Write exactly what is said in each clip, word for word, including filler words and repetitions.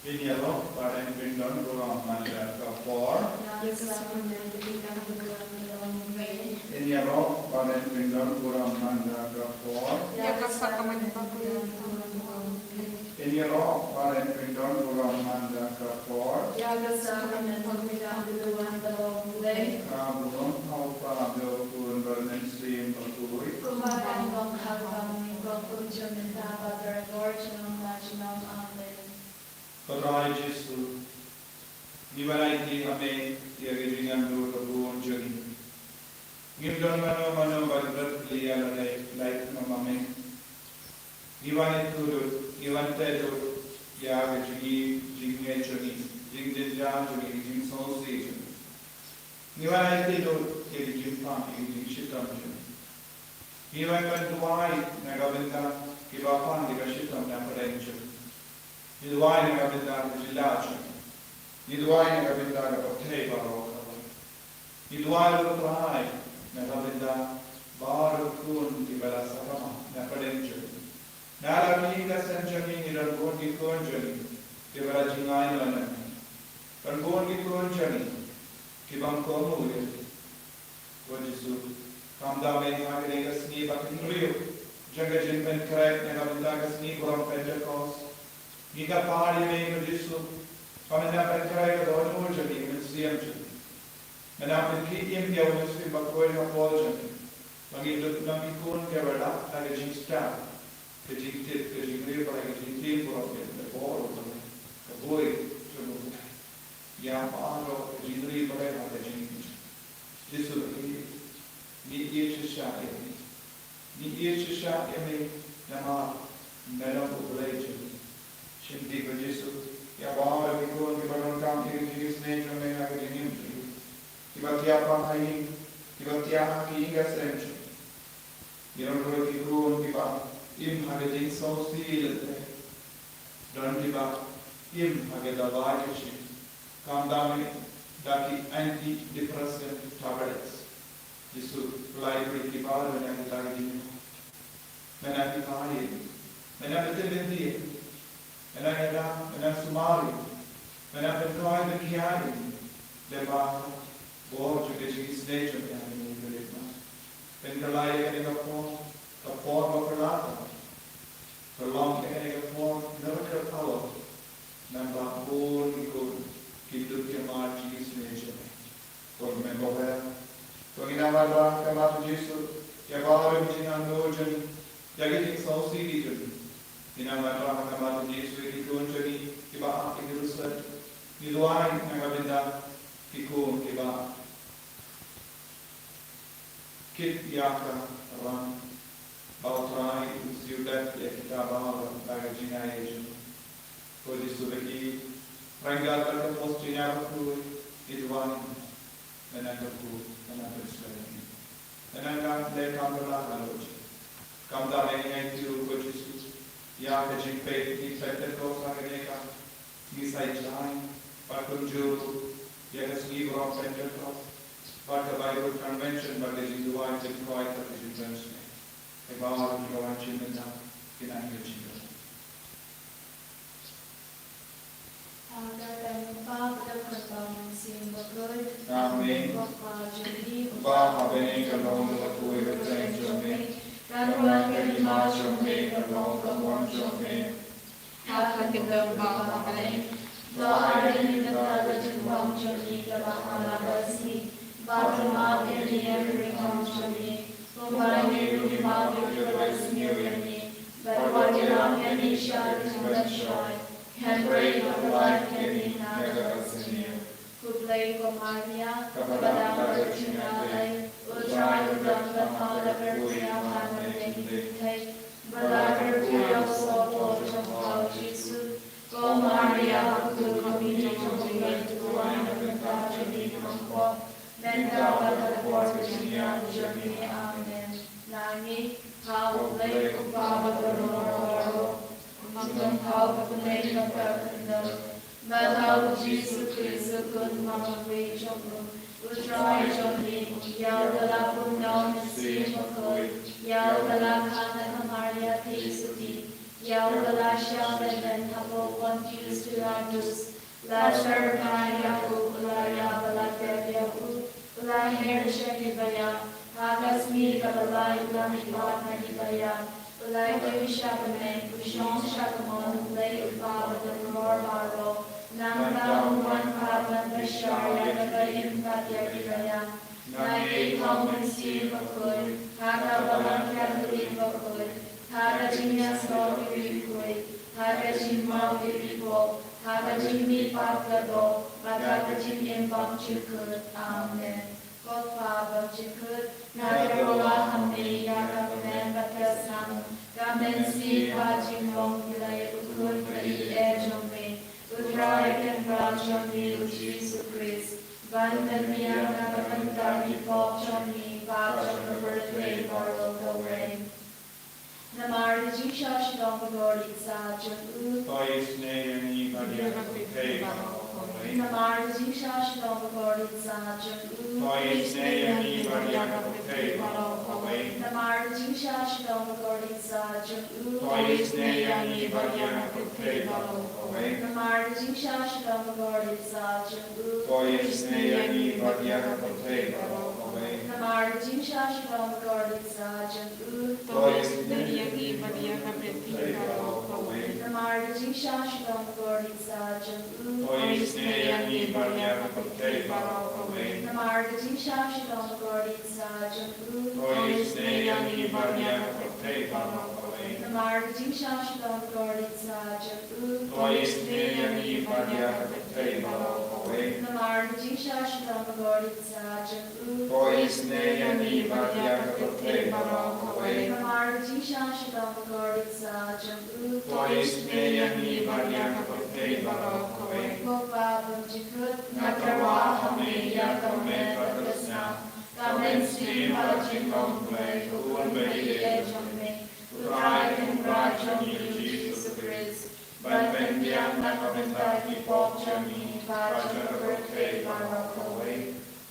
Ngin ïaroh ba yn pyndon burom man la ka por. Ngin ïaroh ba yn pyndon burom man la ka por. Ngin ïaroh ba yn pyndon burom man la ka por. Ka burom ha u Kpa bad u Khun bad u Mynsiem Bakhuid. Kumba kan long ha kaba mynta bad ha ka por jong la junom. Amen. Ko Trai Jisu, ngi wan aiti ha me ïa ka jingangnud ka bun jong ngi. Ngim don mano mano ban rat ïa lade lait ma me. Ngi wan ïathuh lut, ngi wan teh lut ïa ka jingim, jingngeit jong ngi, jingjynjar jong ngi, jingsngewsih jong ngi. Ngi wan aiti lut ïa ka jingpang, ïa ka jingshitom jong ngi. Ngi wan ban duwai na ka bynta kiba pang, kiba shitom na pdeng jong ngi. Ngi duwai na ka bynta ka jylla jong ngi. Ngi duwai na ka bynta ka pyrthei baroh kawei. Ngi duwai ruh Trai na ka bynta baroh ki khun kiba la sakma na pdeng jong ngi. Na la ka ïing ka sem jong ngi ngi don bun ki khun jong ngi kiba la jingai noh na me. Don bun ki khun jong ngi kiba ym kohnguh ïa me. Ko Jisu, kam da me ha kane ka sngi ba hynriew jong ka jingpynkhreh na ka bynta ka sngi burom Pentekost. Ngi kyrpad ïa me ko Jisu, ba men nang pynkhreh ïa ka dohnud jong ngi, ka mynsiem jong ngi. Men nang pynkhih im ïa u Mynsiem Bakhuid hapoh jong ngi, ba ngin lut nang ki khun kiba la da ka jingstad, ka jingtip, ka jingriewblei, ka jingtieng burom ïa ka bor u Blei, ka buit jong u Blei. Ïa baroh ka jingriewblei ha ka jingim. Jisu, ngi ïeit shisha ïa me. Ngi ïeit shisha ïa me namar me long U Blei jong ngi. Shim kti ko Jisu ïa baroh ki khun kiba donkam ïa ka jingisynei jong me ha ka jingim jong ngi. Kiba thiah pang ha ïing, kiba thiah ha ki ïing ka sem jong ngi. Ngi don ruh ki khun kiba im ha ka jingsngewsih lynter. Don kiba im ha ka dawa ka shi. Kam da me da ki antidepressant tablets. Jisu, pynlait ruh ïa ki baroh na kita ki jingim. Men nang pynkhie, men nang pynthikna, men nang ïada, men nang sumar, men nang pynkhie, pynkhie. Lyngba bor jong ka jingisynei jong me ha kane ka ri. Pynkylla ïa kane ka por, ka por ba phylla. Pynlong ïa kane ka por miracle hour. Namar ba bun ki khun ki dup ki mar jingisynei jong me. Ko Mynkhuid, ko ngin nang wanrah ha khmat u Jisu ïa baroh ki jingangnud jong ngi, ïa ki jingsngewsih ki jong ngi. Ngin nang wanrah ha khmat u Jisu ïa ki khun jong ngi kiba ap ïa ki riewstad. Ngi duwai na ka bynta ki khun kiba kit ïa ka rang, ba U Trai un siew dep ïa kita baroh da ka jingaiei jong u. Ko Jisu ba ïeit, ryngkat bad ka Mynsiem Bakhuid, ngi duwai, men nang kyrkhu, men nang pynshlur ïa ngi. Men nang kyntait, kam da la ka lut. Kam da me ngi aiti ruh ko Jisu ïa ka jingpeit Pentekost ha kane ka Ngi sa ïeit bad kumjuh ïa ka sngi burom Pentekost bad ka Bible Convention bad ka jingduwai jingkhuid bad ka jingpynshlur. Ïa baroh kiba wan sha mynta kin nang ïa ka jingduwai. Ha ka kyrteng u Kpa bad u Khun bad u Mynsiem Bakhuid. Amen. Ko Kpa jong ngi uba ha bneng, ka long kaba khuid ka kyrteng jong me. Kan wan ka hima jong me, ka long ka mon jong me. Ha ka kyrteng ba ha bneng. To ai ïa ngi mynta ka jingbam jong ngi kaba ha la ka sngi. Bad to map ïa ngi ïa ki riewkam jong ngi, kumba ngi ruh ngi map ïa kiba isynñiew ïa ngi. Bad wat ïalam ïa ngi sha ka jingpynshoi, hynrei to pynlait ïa ngi na ka basniew. Khublei ko Maria, kaba dap da ka jingaiei, U Trai u don bad pha, la kyrkhu ïa pha na ka bynta ki kynthei, bad la kyrkhu ïa u soh jong pha u Jisu. Ko Maria, bakhuid, ko mei jong U Blei, to duwai na ka bynta jong ngi ki kongpop, mynta bad ha ka por ka jingïap jong ngi. Amen. Nangta, ha U Blei U Kpa Badonbor baroh, u Mynsiem Bakhuid, bad ha U Jisu Khrist u Khun Bakhuid jong u, U Trai jong ngi, ïa uba la bun na U Mynsiem Bakhuid, ïa uba la khang na ka Maria theisotti, Ïa u ba la shah beit hapoh Pontius Pilatus, la sher bha ïa u, u la ïap bad la tep ïa u, u la her sha ki baïap, ha ka sngi kaba lai u la mih pat na ki baïap, u la kiew sha bneng, u shong sha ka mon U Blei U Kpa ba don bor baroh. Nangta un wan pat ban bishar ïa kiba im bad ïa ki baïap. Nangta un wan sha ka mynsiem bakhuid, ha kaba la khot ïa u bakhuid, ha ka jingïasoh ïa u riewkhuid, ha ka jingmap ïa ki pop, ha ka jingmihpat ka doh, bad ha ka jingim bymjukut. Amen. Ko Kpa bymjukut, nga kyrpad ha me ïa ka bneng bad ka snam, ka mynsiem bad jinglong Blei U Khun ba ïeit jong me, U Trai Kynrad jong ngi U Jisu Khrist, ban pynbiang na ka bynta ki pop jong ngi bad jong ka pyrthei baroh kawei. Namar ka jingshah shitom bakordit satia jong u. To isynei ïa ngi bad ïa ka pyrthei baroh kawei. Namar ka jingshah shitom bakordit satia jong u. To isynei ïa ngi bad ïa ka pyrthei baroh kawei. Namar ka jingshah shitom bakordit satia jong u. To isynei ïa ngi bad ïa ka pyrthei baroh kawei. Namar ka jingshah shitom bakordit satia jong u. To isynei ïa ngi bad ïa ka pyrthei baroh kawei. Namar ka jingshah shitom bakordit satia jong u. To isynei ïa ngi bad ïa ka pyrthei baroh kawei. Namar ka jingshah shitom bakordit satia jong u. To isynei ïa ngi bad ïa ka pyrthei baroh kawei. Namar ka jingshah shitom bakordit satia jong u. To isynei ïa ngi bad ïa ka pyrthei baroh kawei. Namar ka jingshah shitom bakordit satia jong u. To isynei ïa ngi bad ïa ka pyrthei baroh kawei. Namar ka jingshah shitom bakordit satia jong u. To isynei ïa ngi bad ïa ka pyrthei baroh kawei. Namar ka jingshah shitom bakordit satia jong u. To isynei ïa ngi bad ïa ka pyrthei baroh kawei. Ko Kpa bymjukut, nga kyrpad ha me ïa ka met bad ka snam, ka mynsiem bad jinglong Blei U Khun ba ïeit jong me, U Trai Kynrad jong ngi U Jisu Khrist, ban pynbiang na ka bynta ki pop jong ngi bad jong ka pyrthei baroh kawei.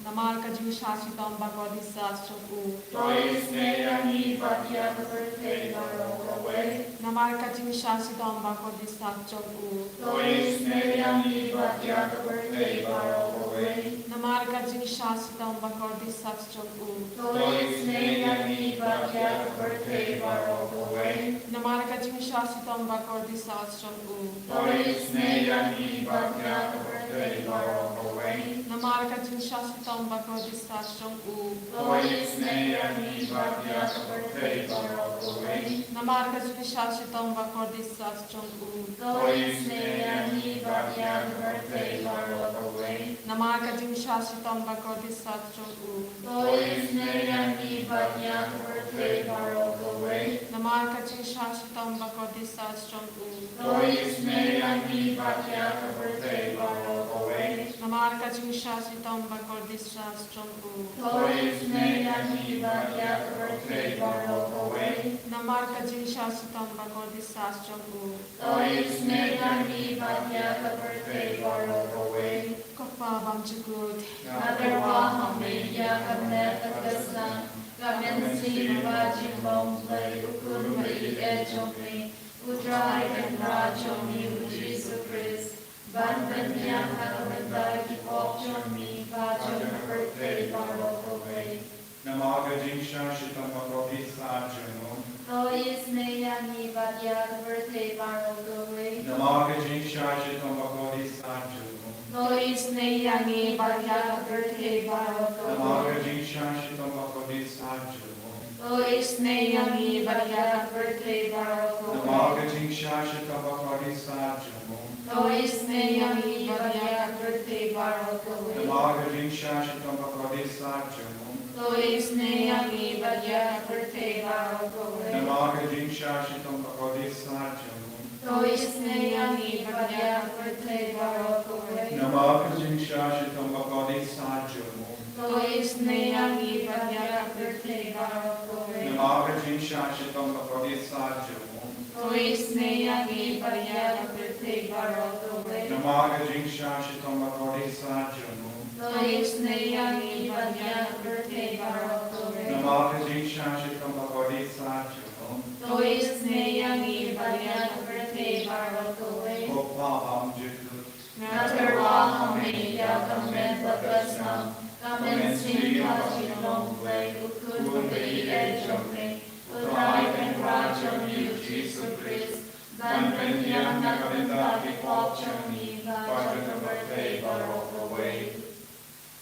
Namar ka jingshah shitom bakordit satia jong u. To isynei ïa ngi bad ïa ka pyrthei baroh kawei. Namar ka jingshah shitom bakordit satia jong u. To isynei ïa ngi bad ïa ka pyrthei baroh kawei. Namar ka jingshah shitom bakordit satia jong u. To isynei ïa ngi bad ïa ka pyrthei baroh kawei. Namar ka jingshah shitom bakordit satia jong u. To isynei ïa ngi bad ïa ka pyrthei baroh kawei. Namar ka jingshah shitom bakordit satia jong u. To isynei ïa ngi bad ïa ka pyrthei baroh kawei. Namar ka jingshah shitom bakordit satia jong u. To isynei ïa ngi bad ïa ka pyrthei baroh kawei. Namar ka jingshah shitom bakordit satia jong u. To isynei ïa ngi bad ïa ka pyrthei baroh kawei. Namar ka jingshah shitom bakordit satia jong u. To isynei ïa ngi bad ïa ka pyrthei baroh kawei. Namar ka jingshah shitom bakordit satia jong u. To isynei ïa ngi bad ïa ka pyrthei baroh kawei. Namar ka jingshah shitom bakordit satia jong u. To isynei ïa ngi bad ïa ka pyrthei baroh kawei. Ko Kpa bymjukut, nga kyrpad ha me ïa ka met bad ka snam, ka mynsiem bad jinglong Blei U Khun ba ïeit jong me, U Trai Kynrad jong ngi U Jisu Khrist, ban pynbiang na ka bynta ki pop jong ngi bad jong ka pyrthei baroh kawei. Namar ka jingshah shitom bakordit satia jong u. To isynei ïa ngi bad ïa ka pyrthei baroh kawei. Namar ka jingshah shitom bakordit satia jong u. To isynei ïa ngi bad ïa ka pyrthei baroh kawei. Namar ka jingshah shitom bakordit satia jong u. To isynei ïa ngi bad ïa ka pyrthei baroh kawei. Namar ka jingshah shitom bakordit satia jong u. To isynei ïa ngi bad ïa ka pyrthei baroh kawei. Namar ka jingshah shitom bakordit satia jong u. To isynei ïa ngi bad ïa ka pyrthei baroh kawei. Namar ka jingshah shitom bakordit satia jong u. To isynei ïa ngi bad ïa ka pyrthei baroh kawei. Namar ka jingshah shitom bakordit satia jong u. To isynei ïa ngi bad ïa ka pyrthei baroh kawei. Namar ka jingshah shitom bakordit satia jong u. To isynei ïa ngi bad ïa ka pyrthei baroh kawei. Namar ka jingshah shitom bakordit satia jong u. To isynei ïa ngi bad ïa ka pyrthei baroh kawei. Namar ka jingshah shitom bakordit satia jong u. To isynei ïa ngi bad ïa Mynsiem Bakhuid jong U Blei, U Khun ba ïeit jong me, U Trai Kynrad jong ngi U Jisu Khrist, ban pynbiang na ka bynta ki pop jong ngi bad jong ka pyrthei baroh kawei.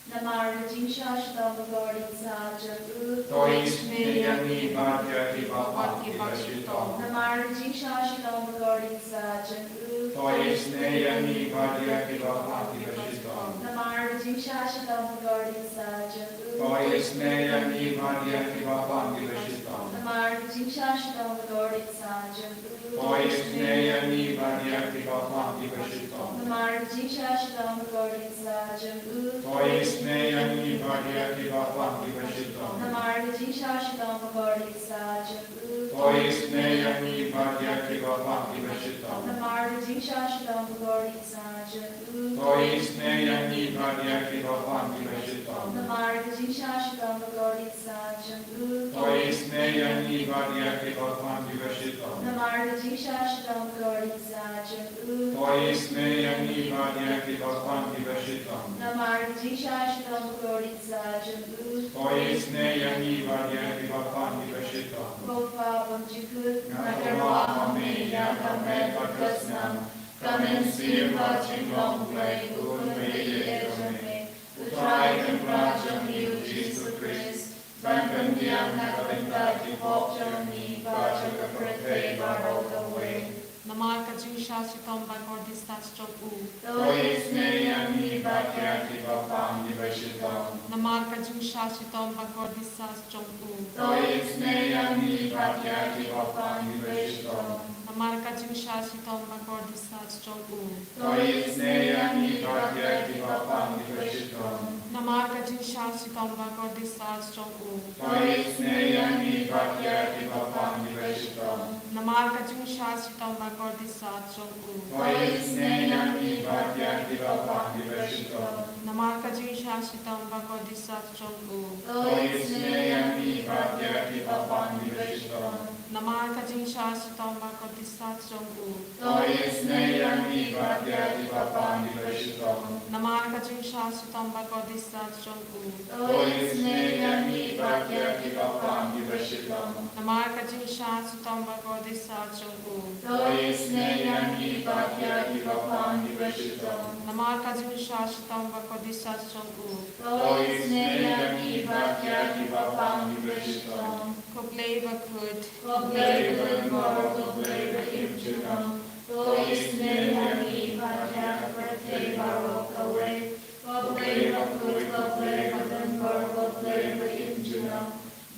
Namar ka jingshah shitom bakordit satia jong U, to isynei ïa ngi bad ïa kiba pang kiba shitom. Namar ka jingshah shitom bakordit satia jong U, to isynei ïa ngi bad ïa kiba pang kiba shitom. Namar ka jingshah shitom bakordit satia jong U, to isynei ïa ngi bad ïa kiba pang kiba shitom. Namar ka jingshah shitom bakordit satia jong U, to isynei ïa ngi bad ïa kiba pang kiba shitom. Namar ka jingshah shitom bakordit satia jong U, to isynei ïa ngi bad ïa kiba pang kiba shitom. Namar ka jingshah shitom bakordit satia jong U, to isynei ïa ngi bad ïa kiba pang kiba shitom. Namar ka jingshah shitom bakordit satia jong U, to isynei ïa ngi bad ïa kiba pang kiba shitom. Namar ka jingshah shitom bakordit satia jong U, to isynei ïa ngi bad ïa kiba pang kiba shitom. Namar ka jingshah shitom bakordit satia jong U, to isynei ïa ngi bad ïa kiba pang kiba shitom. Namar ka jingshah shitom bakordit satia jong U, to isynei ïa ngi bad ïa kiba pang kiba shitom. Ko Pa bymjukut, nga kyrpad ha Me ïa ka met bad ka snam, ka mynsiem bad jinglong Blei, U Khun ba ïeit jong Me, U Trai Kynrad jong ngi U Jisu Khrist, ban pynbiang na ka bynta ki pop jong ngi bad jong ka pyrthei baroh kawei. Namar ka jingshah shitom bakordit satia jong U, to isynei ïa ngi bad ïa kiba pang kiba shitom. Namar ka jingshah shitom bakordit satia jong U, to isynei ïa ngi bad ïa kiba pang kiba shitom. Namar ka jingshah shitom bakordit satia jong U, to isynei ïa ngi bad ïa kiba pang kiba shitom. Namar ka jingshah shitom bakordit satia jong U, to isynei ïa ngi bad ïa kiba pang kiba shitom. Namar ka jingshah shitom bakordit satia jong U, to isynei ïa ngi bad ïa kiba pang kiba shitom. Namar ka jingshah shitom bakordit satia jong U, to isynei ïa ngi bad ïa kiba pang kiba shitom. Namar ka jingshah shitom bakordit satia jong U, to isynei ïa ngi bad ïa kiba pang kiba shitom. Namar ka jingshah shitom bakordit satia jong U, to isynei ïa ngi bad ïa kiba pang kiba shitom. Namar ka jingshah shitom bakordit satia jong U, to isynei ïa ngi bad ïa kiba pang kiba shitom. Namar ka jingshah shitom bakordit satia jong U, to isynei ïa ngi bad ïa kiba pang kiba shitom. Ko Blei bakhuid, ko Blei badonbor, ko Blei ba im junom, to isynei ïa ngi bad ïa ka pyrthei baroh kawei. Ko Blei bakhuid, ko Blei badonbor, ko Blei ba im junom,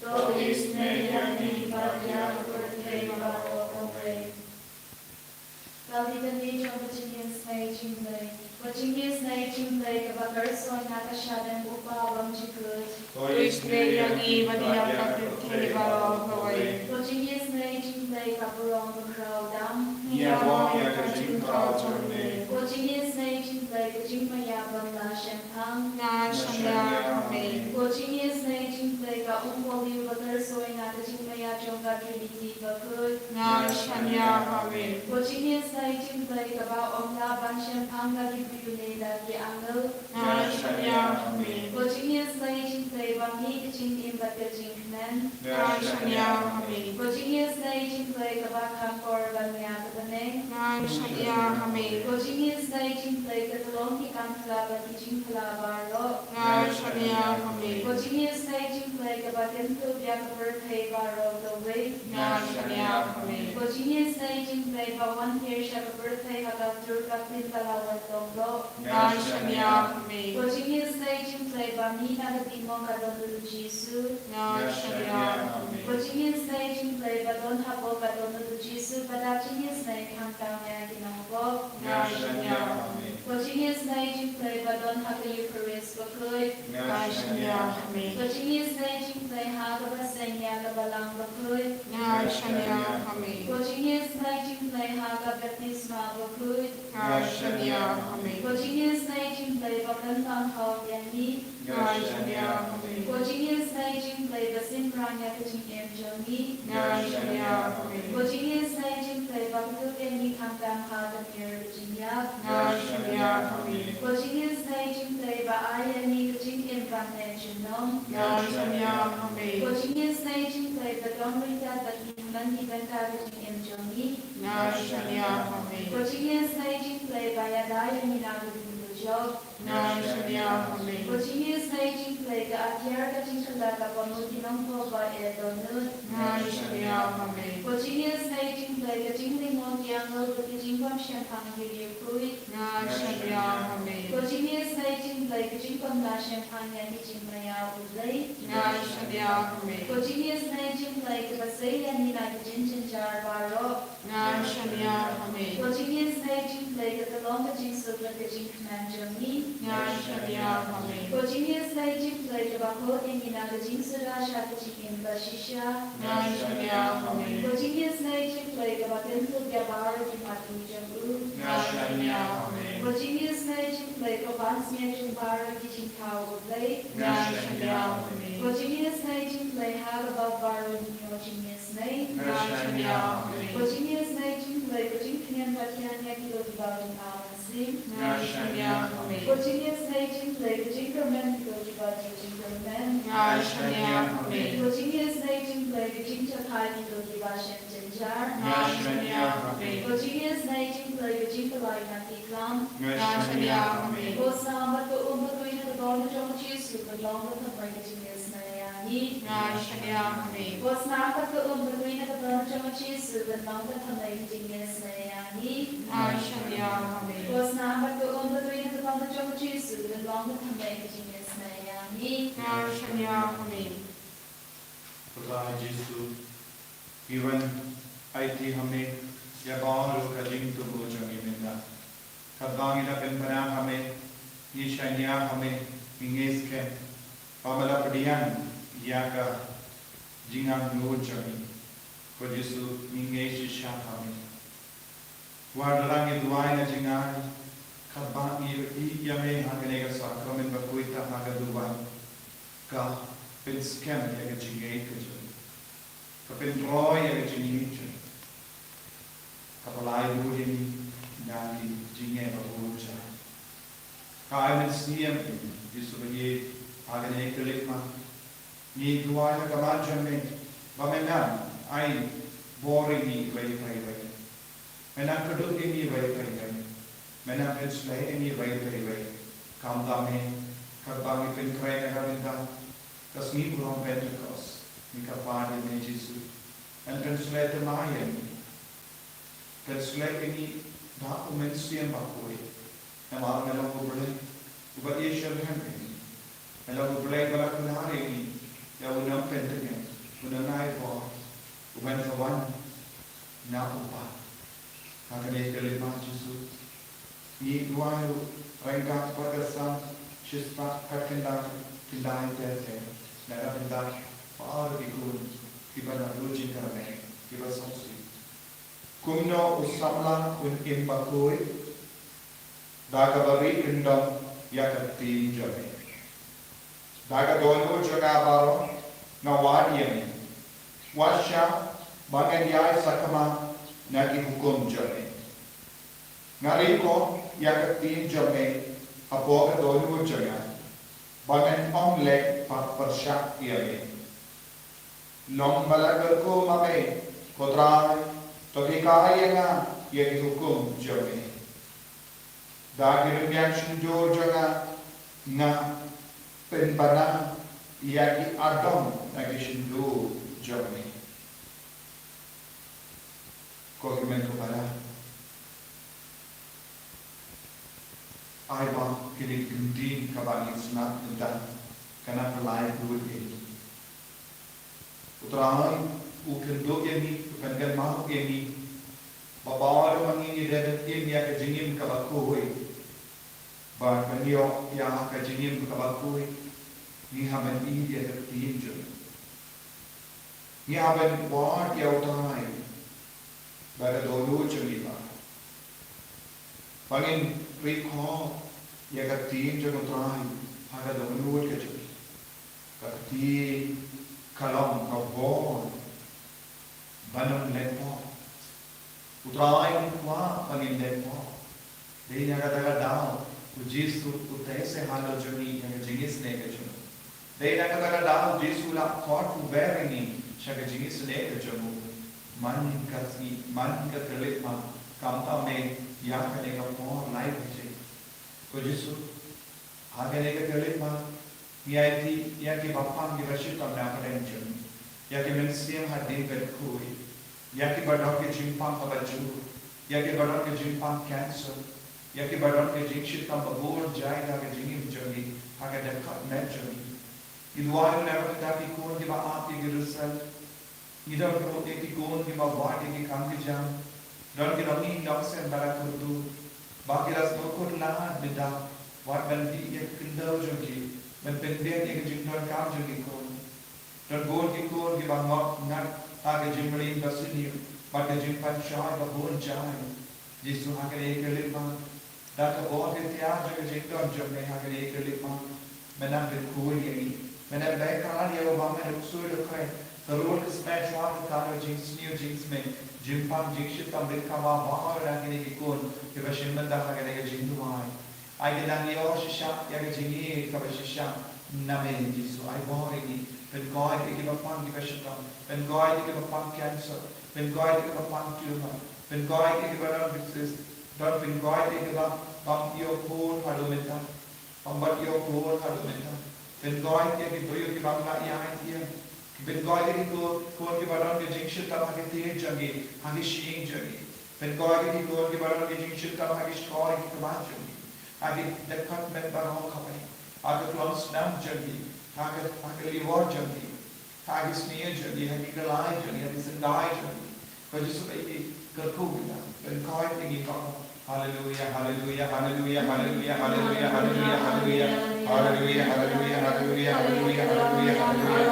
to isynei ïa ngi bad ïa ka pyrthei baroh kawei. Ka Litany jong ka jingïasynei jingblei. Ko jingïasynei jingblei kaba kyrshoi na ka shadem U Kpa bymjukut, to isynei ïa ngi bad ïa ka pyrthei baroh kawei. Ko jingïasynei jingblei ka burom bakhraw dang, ngi ïalam ïa ka jingkhraw jong Me. Ko jingïasynei jingblei ka jingmaïa ban la shemphang, nga shaniah ha Me. Ko jingïasynei jingblei ka umpohliew ba kyrshoi na ka jingmaïa jong ka Trinity bakhuid, nga shaniah ha Me. Ko jingïasynei jingblei kaba ym lah ban shemphang da ki briew ne da ki angel, nga shaniah ha Me. Ko jingïasynei jingblei ba mih ka jingim bad ka jingkmen, nga shaniah ha Me. Ko jingïasynei jingblei kaba kham kor ban mih ha ka bneng, nga shaniah ha Me. Ko jingïasynei jingblei ka long ki kam phylla bad ki jingphylla baroh, nga shaniah ha Me. Ko jingïasynei jingblei kaba kyntup ïa ka pyrthei baroh kawei, nga shaniah ha Me. Ko jingïasynei jingblei ba wan hiar sha ka pyrthei ha ka dur ka ktien ba la wan tong doh, nga shaniah ha Me. Ko jingïasynei jingblei ba mih na ka ding mong ka don U Jisu, nga shaniah ha Me. Ko jingïasynei jingblei ba don hapoh ka don U Jisu, ba da jingïasynei khamtam ïa ki nongpop, nga shaniah ha Me. Ko jingïasynei jingblei ba don ha ka Eukharist bakhuid, nga shaniah ha Me. Ko jingïasynei jingblei ha kaba seng ïa ka Balang bakhuid, nga shaniah ha Me. Ko jingïasynei jingblei ha ka baptisma bakhuid, nga shaniah ha Me. Ko jingïasynei jingblei ba kyntang haoid ïa ngi, nga shaniah ha Me. Ko jingïasynei jingblei ba synran ïa ka jingim jong ngi, nga shaniah ha Me. Ko jingïasynei jingblei ba kdup ïa ngi khamtam ha ka mier ka jingïap, nga shaniah ha Me. Ko jingïasynei jingblei ba ai ïa ngi ka jingim ba Nga shaniah ha me. Ko jingïasnoh jingpyrkhat ba don ryngkat bad ngi man ki bynta ka jingim jong ngi. Nga shaniah ha me. Ko jingïasnoh jingpyrkhat ba ïada ïa ngi na ka dum ka jop. Nga shaniah ha me. Ko jingïasnoh jingpyrkhat ka atiar ka jingkylla ka bamut ki nongpop ba ïa dohnud. Nga shaniah ha me. Ko jingïasnoh jingpyrkhat ka jinglyngngoh ki angel bad ka jingbym shemphang ïa ki riewkhuid. Nga shaniah ha me. Ko jingïasnoh jingpyrkhat ka jingpynbna shemphang ïa ki jingmaïa U Blei. Nga shaniah ha me. Ko jingïasnoh jingpyrkhat kaba sei ïa ngi na ki jingjynjar baroh. Nga shaniah ha me. Ko jingïasnoh jingpyrkhat ka long ka jingsuk bad ka jingkmen jong ngi. Nga shaniah ha me. Ko jingïasnoh jingpyrkhat kaba khuid ïa ngi na ka jingsuda sha ka jingim ba shisha. Nga shaniah ha me. Ko jingïasnoh jingpyrkhat kaba kynthut ïa baroh ki mat jong u. Nga shaniah ha me. Ko jingïasnoh jingpyrkhat ka ban sngewthuh baroh ki jingthaw U Blei. Nga shaniah ha me. Ko jingïasnoh jingpyrkhat ha kaba baroh ngi ïoh jingïasnoh. Nga shaniah ha me. Ko jingïasnoh jingpyrkhat ka jingkñia ba thiang ïa kito kiba bun aw mynsiem. Nga shaniah ha me. Ko jingïasnoh jingpyrkhat ka jingkyrmen kito kiba ju jingkyrmen. Nga shaniah ha me. Ko jingïasnoh jingpyrkhat ka jingchakhai kito kiba shem jynjar. Nga shaniah ha me. Ko jingïasnoh jingpyrkhat ka jingpyllait na ki kam. Nga shaniah ha me. Ko snam bad ka um bakhuid na ka dohnud jong U Jisu, ka long ka thymmai ka jingïasnoh ïa ngi. Nga shaniah ha me. Ko snam bad ka um bakhuid na ka dohnud jong U Jisu, ka long ka thymmai ka jingïasnoh ïa ngi. Nga shaniah ha me. Ko snam bad ka um bakhuid na ka dohnud jong U Jisu, ka long ka thymmai ka jingïasnoh ïa ngi. Nga shaniah ha me. Ko Trai Jisu, ngi wan aiti ha me ïa baroh ka jingthmu jong ngi mynta. Katba ngi la pynbna ha me, ngi shaniah ha me, ngi ngeit skhem ba me la pdiang ïa ka jingangnud jong ngi. Ko Jisu, ngi ngeit shisha ha me. Wat la ngi duwai na jngai, katba ngi ïohi ïa me ha kane ka sakramen bakhuid ha ka duwan, ka pynskhem ïa ka jingngeit ka jong ngi, ka pynroi ïa ka jingngeit jong ngi, ka pynlait ïa ngi na ki jingeh babun jait. Ka ai mynsiem ïa ngi, Jisu ba ïeit, ha kane ka leit ma. Ngi duwai ha ka khmat jong me ba me nang ai bor ïa ngi iwei pa iwei. Me nang kdup ïa ngi iwei pa iwei. Me nang pynshlei ïa ngi iwei pa iwei. Kumta me, katba ngi pynkhreh na ka bynta ka sngi burom Pentekost, ngi kyrpad ïa me Jisu, men pynshlei thymmai ïa ngi. Pynshlei ïa ngi da u Mynsiem Bakhuid. Namar me long U Blei uba ïeit shitrhem ïa ngi. Me long U Blei uba la kular ïa ngi ïa u nongpyntngen, u nongai bor, uban sa wan na u Kpa. Ha kane ka leit ma Jisu, ngi duwai ruh ryngkat bad ka Sam shispah khatkyndai, khyndai ter ter, na ka bynta baroh ki khun kiba naduh jingkyrmen, kiba sngewsih. Kumno u samla un im bakhuid? Da kaba ri kyndong ïa ka ktien jong me. Da ka dohnud jong nga baroh nga wad ïa me. Wat shah ba ngan ïai sakma na ki hukum jong me. Nga ri ko ïa ka ktien jong me hapoh ka dohnud jong nga, ba ngan ym leh ba pyrshah ïa me. Long ba la kyrkhu ma me, ko Trai, to hikai ïa nga ïa ki hukum jong me. Da ki rymbiang shyntur jong nga, nga pynbna ïa ki adong na ki shyntur jong me. Ko hynmen ko para, ai ba kine ki ktien kaba ngi sngap mynta kan pynlait lut ïa ngi. U Trai u kynduh ïa ngi, u pynkynmaw ïa ngi ba baroh ma ngi ngi dei ban im ïa ka jingim kaba khuid. Bad ban ïoh ïa ka jingim kaba khuid, ngi hap ban ïeit ïa ka ktien jong u. Ngi hap ban wad ïa u Trai bad ka dohnud jong ngi baroh. Ba ngin ri khop ïa ka ktien jong u Trai ha ka dohnud ka jong ngi. Ka ktien ka long ka bor ban ym leh pop. U Trai u kwah ba ngin leh pop. Dei na kata ka daw u Jisu u teh sha halor jong ngi ïa ka jingisynei ka jong u. Dei na kata ka daw Jisu u la khot uwei ïa ngi sha ka jingisynei ka jong u. Man ka sngi, man ka khyllipmat, kam tam ïa kane ka por lai baje. Ko Jisu, ha kane ka khyllipmat, ngi aiti ïa kiba pang kiba shitom na pdeng jong ngi, ïa ki mynsiem hadien ka khuid, ïa kiba don ka jingpang kaba jur, ïa kiba don ka jingpang cancer, ïa kiba don ka jingshitom ba bun jait ha ka jingim jong ngi, ha ka dkhot met jong ngi. Ngi duwai ruh na ka bynta ki khun kiba ap ïa ki result. Ngi don ruh ïa ki khun kiba wad ïa ki kam ki jam. Don ki longïing longsem ba la kyrduh, ba ki la sngewkhuslai mynta, wat ban dih ïa ka khyndew jong ki ban pynbeit ïa ka jingdonkam jong ki khun. Don bun ki khun kiba ngop ngat ha ka jingmlien ba sniew bad ka jingpynshoi ba bun jait. Jisu, ha kane ka khyllipmat, da ka bor ka tiar jong ka jingdon jong me ha kane ka khyllipmat, men nang pynkhuid ïa ngi. Men nang beh kyrpad ïa u ba men ruh shu da kren, ka rud ka smet shuwa ka jingsniew jingsmit, jingpang jingshitom, bad kaba bha ïa kine ki khun kiba shim bynta ha kane ka jingduwai. Ai ka nang ïoh shisha ïa ka jingïeit kaba shisha na me Jisu. Ai bor ïa ngi, pynkoit ïa kiba pang kiba shitom, pynkoit ïa kiba pang cancer, pynkoit ïa kiba pang tumor, pynkoit ïa kiba don disease, don pynkoit ïa kiba bym ïoh khun haduh mynta, bym pat ïoh khun haduh mynta. Pynkoit ïa ki briew kiba la ïaid ïeng. Pynkoit ïa ki khun, khun kiba don ka jingshitom ha ki tied jong ki, ha ki shyieng jong ki. Pynkoit ïa ki khun kiba don ka jingshitom ha ki shkor, ha ki khmat jong ki, ha ki dkhot met baroh kawei, ha ka klongsnam jong ki, ha ka, ha ka liver jong ki, ha ki snier jong ki, ha ki khlai jong ki, ha ki syndai jong ki. Ko Jisu, ba ïa ngi kyrkhu ïa ngi, pynkoit ïa ngi ko. Haleluia, haleluia, haleluia, haleluia, haleluia, haleluia, haleluia. Haleluia, haleluia, haleluia, haleluia, haleluia, haleluia.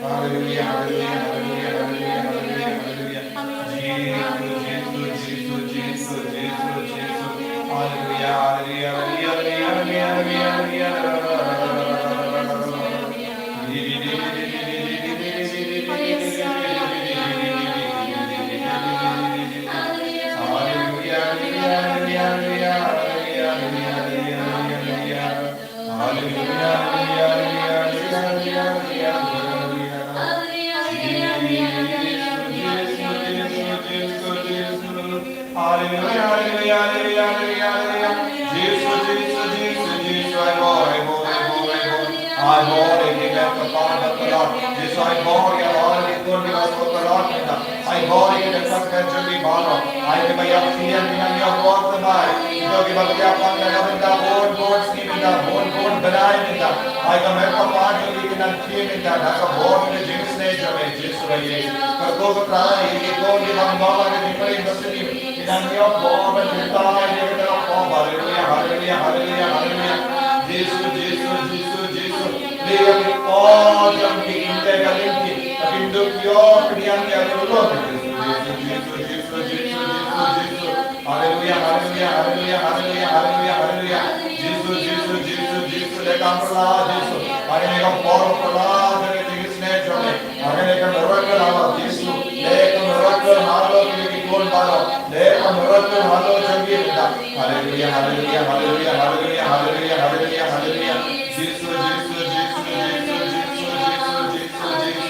Haleluia, haleluia, haleluia, haleluia, haleluia, haleluia. Jisu, Jisu, Jisu, Jisu, Jisu, Jisu. Haleluia, haleluia, haleluia, haleluia, haleluia, haleluia. Haleluia, haleluia, haleluia, haleluia, haleluia. Jisu, Jisu, Jisu, Jisu, ai bor, ai bor, ai bor, ai bor. Ai bor ïa ki met kyrpad ba tlot. Jisu, ai bor ïa la ki khun kiba sngewtynnat mynta. Ai bor ïa ki dkhot met jong ki baroh. Ai kiba ïap ki nang ïoh bor thymmai. Kito kiba ïap pang na ka bynta bun bun sngi mynta, bun bun bnai mynta. Ai ka met kyrpad jong ki nang khie mynta da ka bor ka jingisynei jong me Jisu. Kyrkhu ko Trai ïa ki khun kiba ym don ha ka jingpyrshah ba sniew. Ki nang ïoh bor ban pyntai ïa kata ka por. Haleluia, haleluia, haleluia, haleluia. Jisu, Jisu, Jisu, Jisu. Leh ïa ki por jong ki, ym dei ka liang ki, ba kin dup ïoh pdiang ïa ka lum. Jisu, Jisu, Jisu, Jisu, Jisu, Jisu. Haleluia, haleluia, haleluia, haleluia, haleluia, haleluia. Jisu, Jisu, Jisu, Jisu, leh kam pyrshah Jisu. Ba kane ka por pyrshah jong ka jingisynei jong me. Ba kane ka miracle halor Jisu. Leh ka miracle halor kine ki khun baroh. Leh ka miracle halor jong ki mynta. Haleluia, haleluia, haleluia, haleluia, haleluia, haleluia, haleluia. Jisu, Jisu, Jisu, Jisu, Jisu, Jisu, Jisu.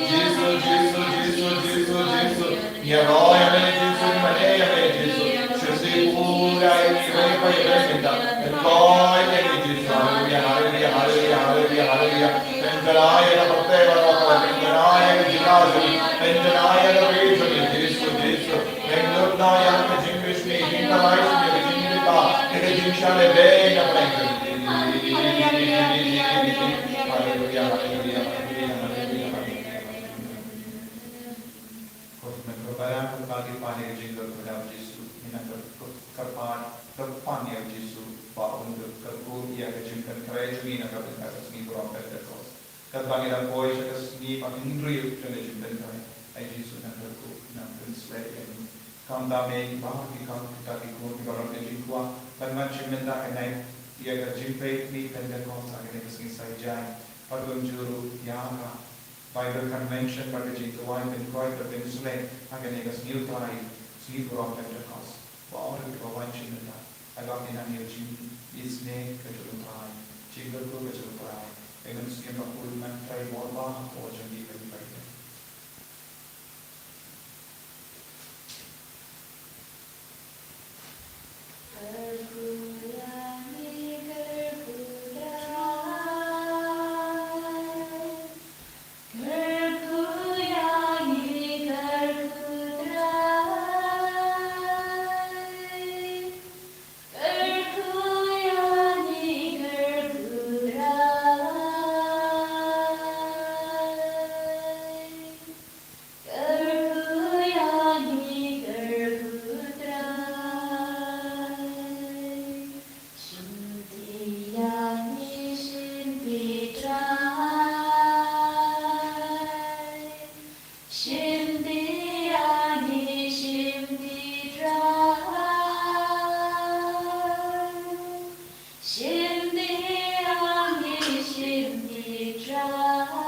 Jisu, Jisu, Jisu, Jisu, Jisu. Ngi ïaroh ïa me Jisu, ngi mane ïa me Jisu. Shim pura ïa ngi iwei pa iwei mynta. Pynkoit ïa ngi Jisu. Haleluia, haleluia, haleluia, haleluia, haleluia. Pynjanai ïa ka pyrthei baroh kawei. Pynjanai ïa ka jylla jong ngi. Pynjanai ïa ka ri jong ngi Jisu, Jisu. Pynlut noh ïa ka jingbishni, jingkhlaiñ, ka jingbishni, ka jingshah lehbeiñ na pdeng jong ngi. Haleluia, haleluia, haleluia, haleluia, haleluia. Ko Mynkhuid ba don ha khmat ki pan ïa ka jingkyrkhu da u Jisu, ngi nang kyrpad, kyrpad, kyrpad ïa u Jisu ba un kyrkhu ïa ka jingpynkhreh jong ngi na ka bynta ka sngi burom Pentekost. Katba ngi dang poi sha ka sngi ba hynriew jong ka jingpynkhreh, ai Jisu nang kyrkhu, nang pynshlur ïa ngi. Khamtam ïa ngi ba ki khun, kita ki khun kiba don ka jingkwah ban wan shim bynta kane ïa ka jingpeit miet Pentekost ha kane ka sngi Saitjaiñ. Bad kumjuh ruh ïa ka Bible Convention bad ka jingduwai pynkoit bad pynslem ha kane ka sngi U Trai, sngi burom Pentekost. Ba u ruh uba wan shim bynta, ai ba ngin nang ïoh jingïaseng ka jong U Trai, jingkyrkhu ka jong U Trai. Ïa ngan sngewbha pule na ka bynta ba hapoh jong ngi ka bynta. Kyrkhu ïa ngi, kyrkhu Trai. Kyrkhu ïa ngi, kyrkhu Trai. Kyrkhu ïa ngi, kyrkhu Trai. Kyrkhu ïa ngi, kyrkhu Trai. Shim ti ïa ngi, shim ti Trai. Shim ti ïa ngi, shim ti Trai. Shim ti ïa ngi, shim ti Trai.